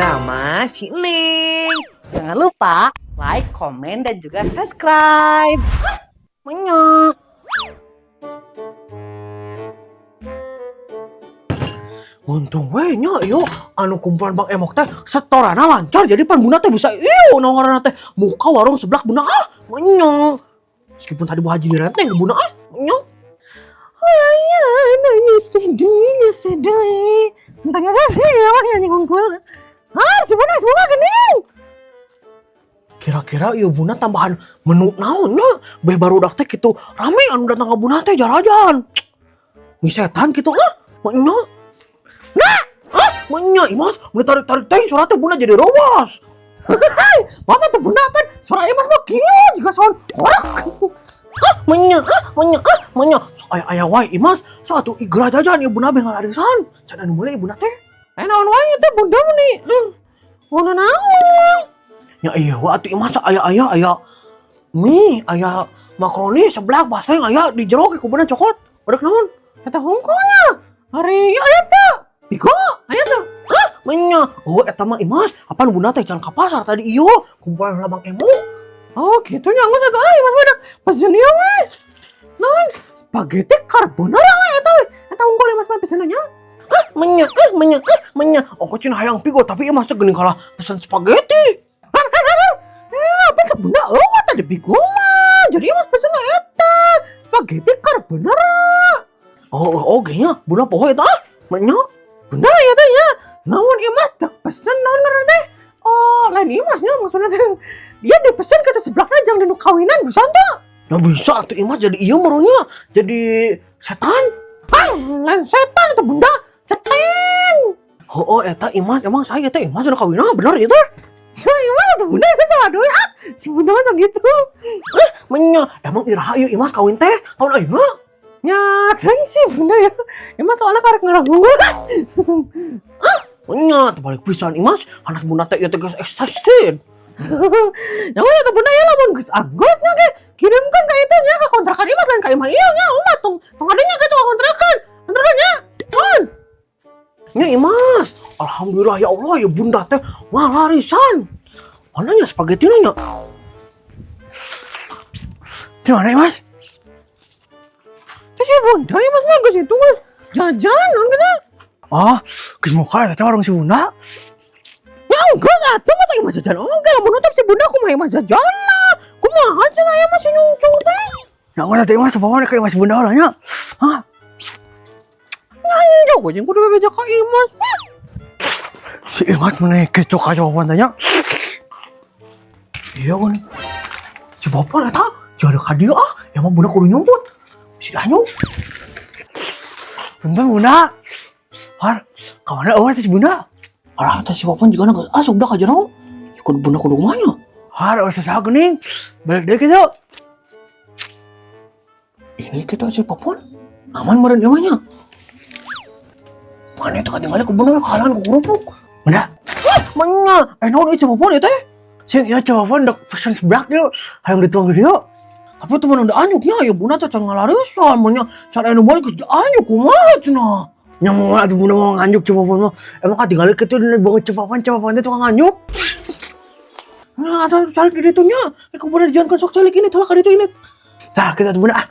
Drama si Neng. Jangan lupa like, komen, dan juga subscribe. Menyok. Untung we nya ieu anu kumpulan Bang Emok teh setorana lancar, jadi pan Bunda teh bisa ieu naon ngaranna teh muka warung sebelah Bunda ah menyok. Meskipun tadi Bu Haji direnteng Bunda ah menyok. Ayah, nanya sedih, sedih. Entahnya saya sih, ya, nyanyi kungkul. Ah, si Bunda, semoga gini. Kira-kira ieu Bunda tambahan menu naon nya beh barudak teh kitu rame anu datang ka Bunda teh jarajan. Mie setan kitu ah menyok. Nah, ah menyok Imas mun tarik-tarik teh suara teh Bunda jadi rowas. Mama tuh Bunda apa? Suara Imas mah kieu juga sound horak. Ah menyok, ah menyok, ah menyok. Sok aya aya wae Imas, sok atuh igera jajan ieu Bunda beh ngalarisan. Can anu meuli Bunda teh. Eh, naon wae teh Bunda meni? Oh, naon? Ya iya wa atuh Imas, aya aya aya mie, aya makaroni, seblak, baseng aya di jero ke ku Bunda cokot. Urek naon? Eta hungkulnya. Ari aya teu? Biko, aya teu? Ah, menyok. Oh, eta mah Imas, apaan Bunda teh can ka pasar tadi ieu kumpulan Bang Emo. Oh, gitu nya geus atuh ah Imas mah pesen ieu we. Naon? Spaghetti carbonara we eta we. Eta unggul Imas mah pesenannya. Ah, menyok, ah, menyok, ah, menyok. Ongko cenah hayang pigo tapi Imas teh geuning kalah pesen spaghetti. Eh, apa sih Bunda? Oh, tadi bigo mah. Jadi Imas pesen eta spaghetti carbonara. Oh, oh, oke nya, Bunda poho eta ah. Menyok. Bunda ya teh ya. Naon Imas teh pesen naon ngaranna teh? Oh, lain Imas nya maksudnya teh. Dia dipesen ke seblakna jang dinu kawinan bisa teu? Ya bisa atuh Imas jadi ieu merunya jadi setan. Ah, lain setan itu Bunda. Seteng. Oh, oh eta Imas emang saya teh Imas udah kawinan bener itu. Ya Imas tuh Bunda bisa aduh ah. Si Bunda mah gitu. Eh, menyok. Emang iraha ieu Imas kawin teh tahun ayeuna? Ya, teuing sih Bunda ya. Imas soalnya karek ngarah unggul. Ah, menyok terbalik pisan Imas, anak Bunda teh ieu teh geus excited. Jangan tuh Bunda ya lamun geus anggus nya ge kirimkan ka itu nya ke kontrakan Imas lain ka imah ieu nya umat tong tong adanya ka itu ka kontrakan. Kontrakan nya. Mon. Nya Imas, alhamdulillah ya Allah ya Bunda teh ngalarisan. Mana nya spaghetti nya? Di mana Imas? Terus si Bunda Imas mah geus itu geus jajan naon gitu. Ah, geus muka eta warung si Bunda. Ya enggak atuh mah Imas jajan oge lamun nutup si Bunda kumaha Imas jajan lah. Kumaha cenah aya masih nyungcung teh. Nah, mana teh Imas bawa ka Imas Bunda lah nya. Hah? Nyanyi jeung kudu bebeja ka Imas. Si Imas mana kitu ka jawaban tanya. Iya kan. Si Bopon eta jadi ka dieu ah, emang Bunda kudu nyumput. Si Danyu. Bentar Bunda. Har, ka mana eueuh teh si Bunda? Alah teh si Bopon juga geus asup dah ka jero. Ya kudu Bunda kudu kumaha nya? Har, eueuh saha geuning. Balik deui kitu. Ini kita si Popon aman meureun ieu mah nya. Mana itu katingali ku Bunda we kahalangan ku kerupuk. Bunda. Ah, menya. Eh naon ieu si Popon ieu teh? Sing ieu si Popon dek pesen seblak ieu. Hayang dituang di dieu. Tapi tuh mana anyuknya ya Bunda teh can ngalarisan mun nya can anu meuli geus anyuk kumaha cenah. Nya mau atuh Bunda mau nganjuk si Popon mah. Emang katingali kitu dina banget si Popon, si Popon teh tukang nganjuk. Nah, atau calik di ditu nya. Eh ku Bunda dijalankan sok calik ini tolak ka ditu ini. Tah kita tuh Bunda ah.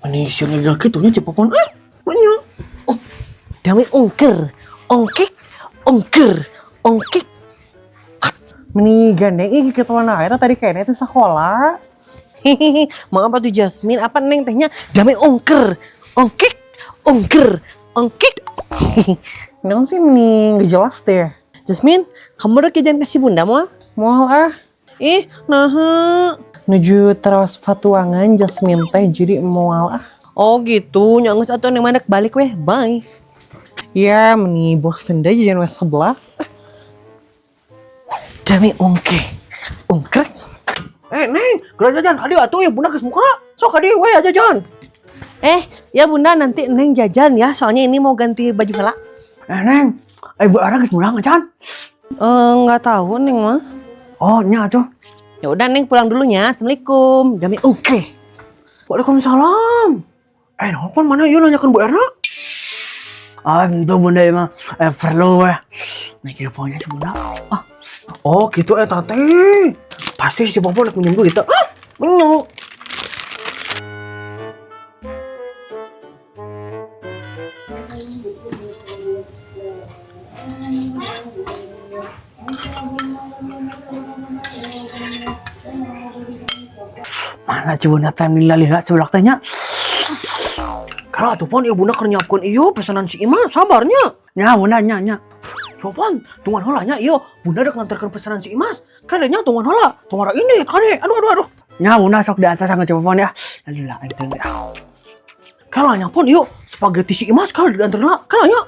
Meni sieun ngegel kitu nya si Popon ah. Menya. Oh, dami ungker, ongkek, ongker, ongkek. Meni gandeng ih kitu warna eta tadi kayaknya itu sekolah. Hehehe, maaf atuh Jasmine, apa neng tehnya dami ongker, ongkek, ongker, ongkek. Naon sih meni nggak jelas deh. Jasmine, kamu udah jajan kasih Bunda moal? Moal ah. Ih, nah. Nuju teras fatuangan Jasmine teh jadi moal ah. Oh gitu, nya geus atuh neng mandek balik weh, bye. Ya, meni bosen deh jajan wes sebelah. Dami ongke, ongkrek. Eh neng, geura jajan ka dieu atuh ya Bunda geus muka. Sok ka dieu we jajan. Eh, ya Bunda nanti Neng jajan ya, soalnya ini mau ganti baju heula. Eh neng, eh Bu Ara geus pulang acan? Eh, nggak tahu Neng mah. Oh, nya atuh. Ya udah Neng pulang dulu ya. Assalamualaikum. Dami ongke. Waalaikumsalam. Eh, naon pon mana ieu nanyakeun Bu Erna? Ah, itu Bunda emang perlu weh. Nih keponya si Bunda. Ah. Oh, gitu eta teh. Pasti si Popon rek minjem duit teh. Ah, menyok. Mana si Bunda teh lila-lila sebelah teh nya. Kalau atuh Pon, ieu Bunda keur nyiapkeun ieu pesanan si Ima, sabarnya. Nya Bunda nya nya. Popon, tungguan heula nya ieu Bunda rek nganterkeun pesanan si Imas. Kade nya tungguan heula, tungguan ini kade. Aduh aduh aduh. Nya Bunda sok di atas sama Popon ya. Lila aing teh. Kalau nya Pon ieu spaghetti si Imas kalau dianterin lah. Kalau nya.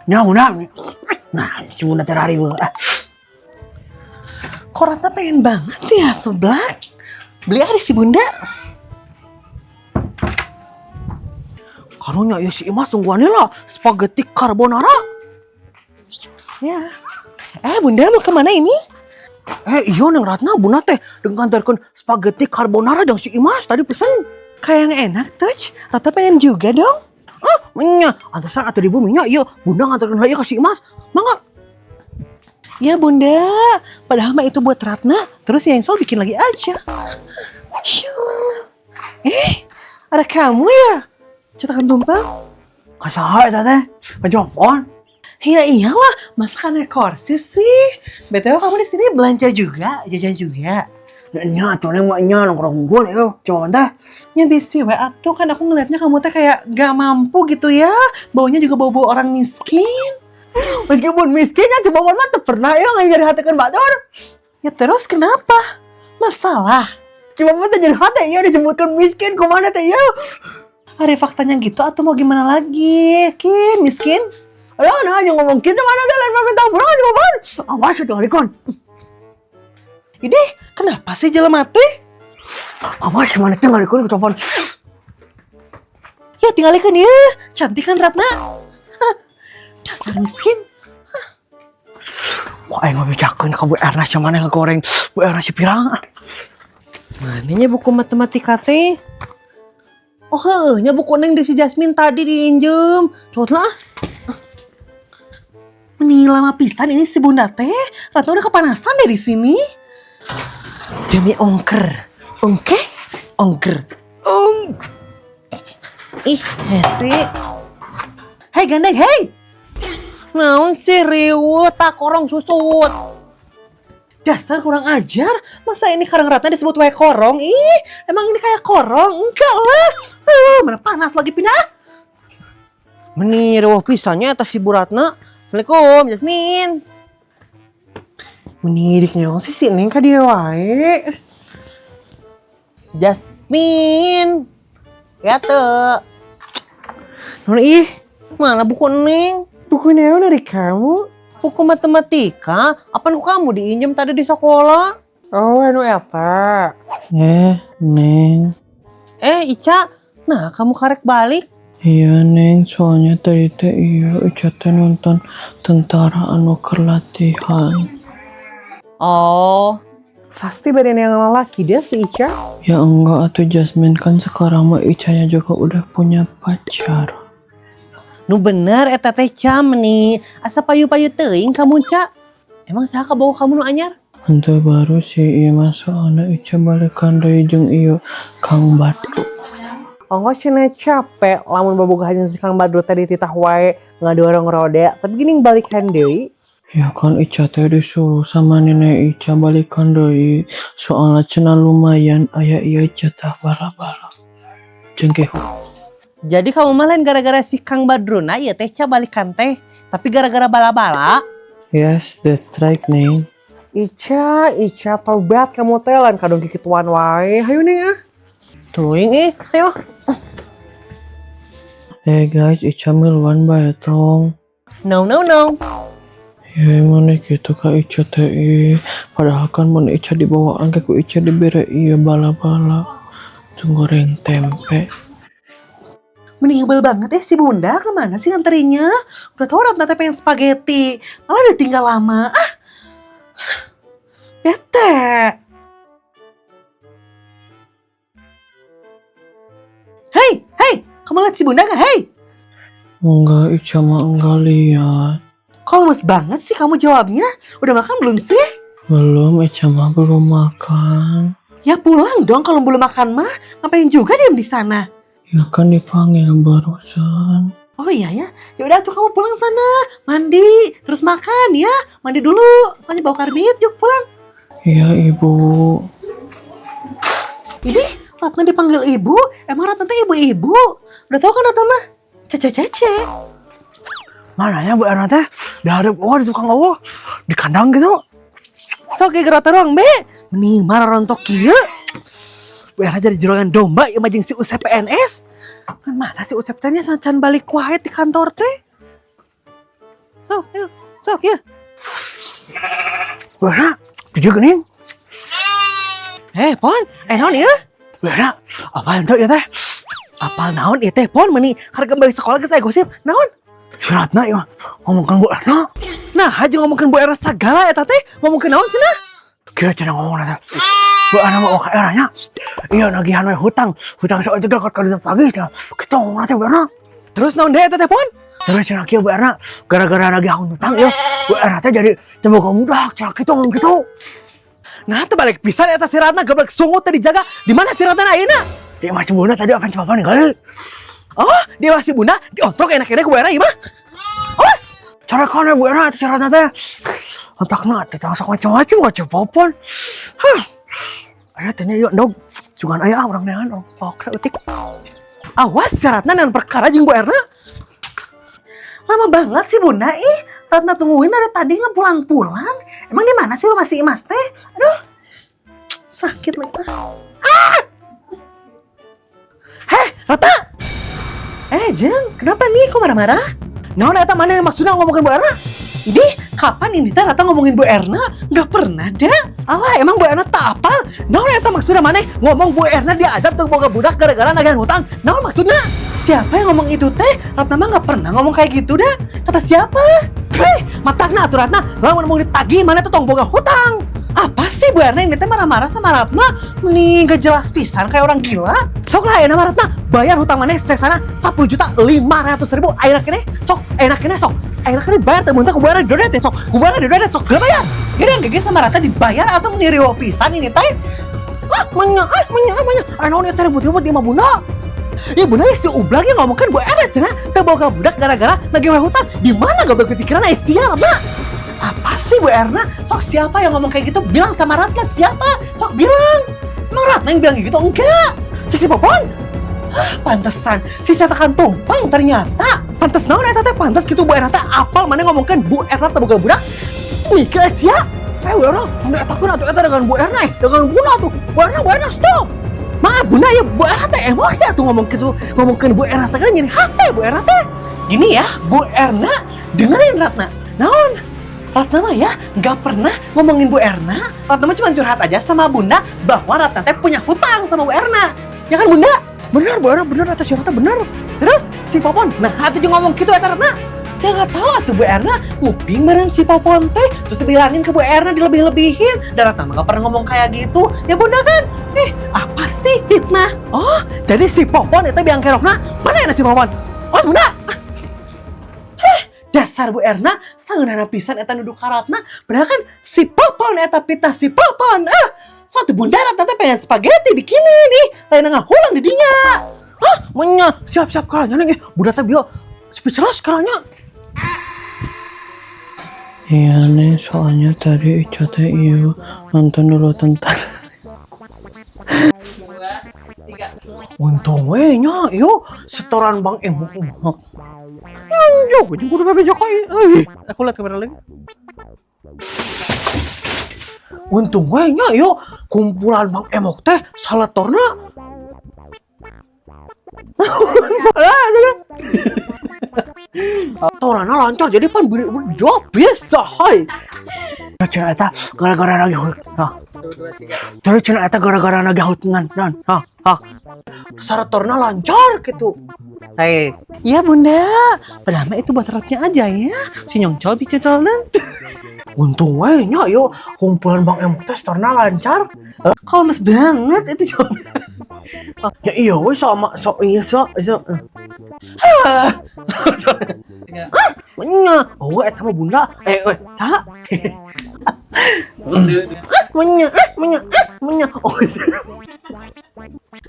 Nya Bunda. Nah, si Bunda teh rariweuh. Ah. Kok Ratna pengen banget ya seblak? Beli hari si Bunda. Karunya ieu si Imas tungguan lah spaghetti carbonara. Ya. Eh, Bunda mau kemana ini? Eh, iya Neng Ratna, Bunda teh nganterkeun spaghetti carbonara jeung si Imas tadi pesen. Kayak yang enak tuh. Ratna pengen juga dong. Ah, nya, antesan atuh di bumi nya ieu Bunda nganterkeun heula ieu ka si Imas. Mangga. Ya Bunda, padahal mah itu buat Ratna. Terus yang Sol bikin lagi aja. Eh, ada kamu ya? Cetakan tumpeng? Ka saha eta teh? Ka Jopon. Ya iyalah, masa kan kursi sih? BTW kamu di sini belanja juga, jajan juga. Nya atuh Neng mah nya nongkrong unggul ieu. Coba teh. Ya bisi we atuh kan aku ngelihatnya kamu teh kayak gak mampu gitu ya. Baunya juga bau-bau orang miskin. Meskipun miskin ya coba mah teu pernah ya nyeri hatekeun batur. Ya terus kenapa? Masalah. Coba mah teh nyeri hate ieu disebutkeun miskin kumaha teh ieu. Hari faktanya gitu atau mau gimana lagi? Kin, miskin. Ayo nah yang ngomong gitu mana ada lain mah minta pulang coba. Awas tinggalikeun. Ini kenapa sih jelema teh? Awas mana tinggalikeun ke telepon. Ya tinggalikeun ya. Cantik kan Ratna? Hah, dasar miskin. Wah, aing mah bejakeun ka Bu Erna sia mana ngagoreng Bu Erna si pirang. Mananya buku matematika teh? Oh heueuh nya buku neng di si Jasmine tadi diinjem. Coba lah. Meni lama pisan ini si Bunda teh. Ratna udah kepanasan deh di sini. Demi ongker. Ongke? Ongker. Ong. Ih, hese. Hei gandeng, hei. Naon sih riweuh tak korong susut. Dasar kurang ajar. Masa ini karang Ratna disebut wae korong? Ih, emang ini kayak korong? Enggak lah. Mana panas lagi pindah. Meni riweuh pisannya atas si Bu Ratna. Assalamualaikum, Jasmine. Meni dik nyawa sih si Neng ka dia wae. Jasmine. Ya tuh. Non ih, Mana buku Neng? Buku naon dari kamu? Buku matematika. Apaan ku kamu diinjem tadi di sekolah? Oh, anu eta. Eh, Neng. Eh, Ica. Nah, kamu karek balik. Iya, Neng. Soalnya tadi teh iya Ica teh nonton tentara anu keur latihan. Oh, Pasti badan yang lelaki dia si Ica. Ya enggak atuh Jasmine, kan sekarang mah Icanya juga udah punya pacar. Nu bener eta teh Ca meni. Asa payu-payu teuing kamu, Ca. Emang saha kabogoh kamu nu anyar? Henteu baru sih iya mah soalnya Ica balikan deui jeung ieu Kang Badru. Ongko cenah capek lamun bobogohan si Kang Badru tadi titah wae ngadorong roda, tapi gini balikan deui. Ya kan Ica teh disuruh sama nenek Ica balikan deui soalnya cenah lumayan aya ieu jatah bala-bala. Jeung kehu. Jadi kamu mah lain gara-gara si Kang Badruna ya teh Ca balikan teh, tapi gara-gara bala-bala. Yes, that's right, Neng. Ica, Ica tobat kamu teh lain kadung kikituan wae. Hayu Neng ah. Tuing ih, ayo. Eh guys, Ica miluan bae tong. No no no. Ya mana gitu ka Ica teh ih. Padahal kan mun Ica dibawaan ke ku Ica dibere ieu bala-bala. Jeung goreng tempe. Mending ngebel banget ya si Bunda kemana sih nganterinnya? Udah tau Ratna teh pengen spaghetti, malah udah tinggal lama. Ah, bete. Hei, hei, kamu lihat si Bunda nggak? Hei, Enggak, Ica mah enggak lihat. Kok lemes banget sih kamu jawabnya? Udah makan belum sih? Belum, Ica mah belum makan. Ya pulang dong kalau belum makan mah. Ngapain juga diam di sana? Ya kan dipanggil barusan. Oh iya ya, ya udah tuh kamu pulang sana, mandi, terus makan ya, mandi dulu, soalnya bau karbit, yuk pulang. Iya, Ibu. Ini Ratna dipanggil ibu, emang Ratna teh ibu-ibu? Udah tau kan Ratna mah? Cece cece. Mana ya Bu Erna teh? Di hareup oh di tukang eueuh di kandang gitu. Sok ge rata doang be, meni marah rontok kieu. Bu Erna jadi juragan domba ieu mah jeung si Usep PNS. Kan mana si Usep teh nya can balik wae di kantor teh. Sok, yuk, sok ya. Bu Erna, di dieu geuning. Eh, Pon, eh naon ieu? Bu Erna, apa ente ieu teh? Apal naon ieu teh, Pon, meni harga balik sekolah geus aya gosip. Naon? Si Ratna ieu ngomongkeun Bu Erna. Nah, haji ngomongkeun Bu Erna sagala eta teh, ngomongkeun naon cenah? Kieu cenah ngomong teh. Bu Erna mah ka Erna nya. Iya nagihan we hutang, hutang saeutik ge ka ditagih cenah. Kitu ngomong teh Bu Erna. Terus naon deui eta teh, Pon? Terus cenah kieu Bu Erna, gara-gara nagihan hutang ieu, Bu Erna teh jadi teu boga budak cenah kitu ngomong kitu. Nah, terbalik pisan eta si Ratna geblek sungut teh dijaga. Di mana si Ratna ayeuna? Di imah si Bunda tadi apa coba ningali. Oh, di imah si Bunda diontrok enak-enak ku Bu Erna ieu mah. Awas. Cara kana Bu Erna si Ratna teh. Entakna teh sok macam-macam ka cepopon. Hah. Aya teh nya ieu endog. Cuman aya urang neangan urang pok saeutik. Awas si Ratna naon perkara jeung Bu Erna. Lama banget sih Bunda ih. Ratna tungguin dari tadi nggak pulang-pulang. Emang di mana sih lu masih Imas teh? Aduh. Sakit lagi. Ah! Heh, Ratna. Eh, Jeng, kenapa nih? Kok marah-marah? Naon eta mana yang maksudnya ngomongin Bu Erna? Ini kapan ini teh Ratna ngomongin Bu Erna? Nggak pernah deh. Alah, emang Bu Erna tak apa? Naon eta maksudnya mana ngomong Bu Erna diazab teu boga budak gara-gara nagihan hutang? Naon maksudnya? Siapa yang ngomong itu teh? Ratna mah nggak pernah ngomong kayak gitu dah. Kata siapa? Heh, matakna atuh Ratna. Lamun ngomong ditagih mana tuh tong boga hutang. Apa sih Bu Erna ini teh marah-marah sama Ratna? Mending gak jelas pisan kayak orang gila. Sok lah ayeuna mah Ratna, bayar hutang maneh sesana 10 juta 500 ribu ayeuna keneh. Sok, ayeuna keneh sok. Ayeuna keneh bayar teu mun teh ku Bu Erna didodet sok. Ku Bu Erna didodet sok, geura bayar. Jadi yang gege sama Ratna dibayar atau meni riwo pisan ini teh? Ah, menya, ah, menya, ah, menya. Aya naon ieu teh ribut-ribut di imah Bunda? Ya bunda ya si Ublang yang ngomong kan Bu Erna cenah teu boga budak gara-gara nagih hutang. Di mana gak berpikiran aya sia Ratna? Apa sih Bu Erna? Sok siapa yang ngomong kayak gitu? Bilang sama Ratna siapa? Sok bilang. Emang Ratna yang bilang kayak gitu? Enggak. Cek si Popon. Hah, pantesan si cetakan tumpeng ternyata. Pantes naon eta teh pantes gitu Bu Erna teh apal mana ngomongkan Bu Erna teu boga budak. Mikir sia. Eh, Bu Erna, tong dietakeun atuh eta dengan Bu Erna, eh, dengan Bunda tuh. Bu Erna, Bu Erna, stop. Maaf Bunda ya Bu Erna teh emosi atuh ngomong gitu, ngomongkeun Bu Erna segala nyeri hati Bu Erna teh. Gini ya, Bu Erna dengerin Ratna. Naon? Ratna mah ya nggak pernah ngomongin Bu Erna. Ratna mah cuma curhat aja sama Bunda bahwa Ratna teh punya hutang sama Bu Erna. Ya kan Bunda? Bener Bu Erna, bener atas si Ratna bener. Terus si Popon, nah atuh jeung ngomong gitu eta Ratna. Ya nggak tahu atuh Bu Erna nguping meureun si Popon teh terus dibilangin ke Bu Erna dilebih-lebihin dan Ratna mah nggak pernah ngomong kayak gitu. Ya Bunda kan? Eh, apa sih fitnah? Oh, jadi si Popon itu biang kerokna. Mana ya si Popon? Oh, Bunda. Heh, dasar Bu Erna sangeunana pisan eta nuduh ka Ratna. Padahal kan si Popon eta fitnah si Popon. Ah, satu Bunda Ratna teh pengen spaghetti bikinin nih. Lain ngahulang di dinya. Ah, menya, siap-siap kalanya nih. Bunda teh bio speechless kalanya. Iya nih, soalnya tadi Ica teh iyo nonton dulu tentang Untung we nya ieu setoran Bang Emok. Anjo, jeung kudu bebe Jokowi. Euy, Aku lihat kamera lagi. Untung we nya ieu kumpulan Bang Emok teh salatorna. Torana lancar jadi pan biasa hai. Cenah eta gara-gara nagih hah. Terus cenah eta gara-gara nagih hutangan dan hah hah. Saratorna lancar gitu. Saya. Iya Bunda. Padahal mah itu buat Ratnya aja ya. Si nyongcol bikin colonan. Untung we nya ieu kumpulan Bang Emok teh setorna lancar. Kalau mas banget itu jawabannya. Ya iya we sama so iya so so. Ah. Nya, oh eta mah bunda. Eh, eh, saha? Menya, eh, menya, eh, menya. Oh.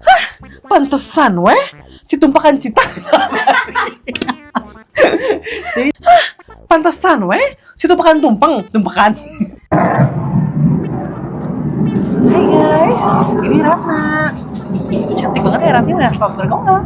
Hah, pantesan weh, si tumpakan cita. Si, hah, pantesan weh, si tumpakan tumpeng, tumpakan. Hai guys, ini Ratna. Cantik banget ya Ratna, selamat bergaul.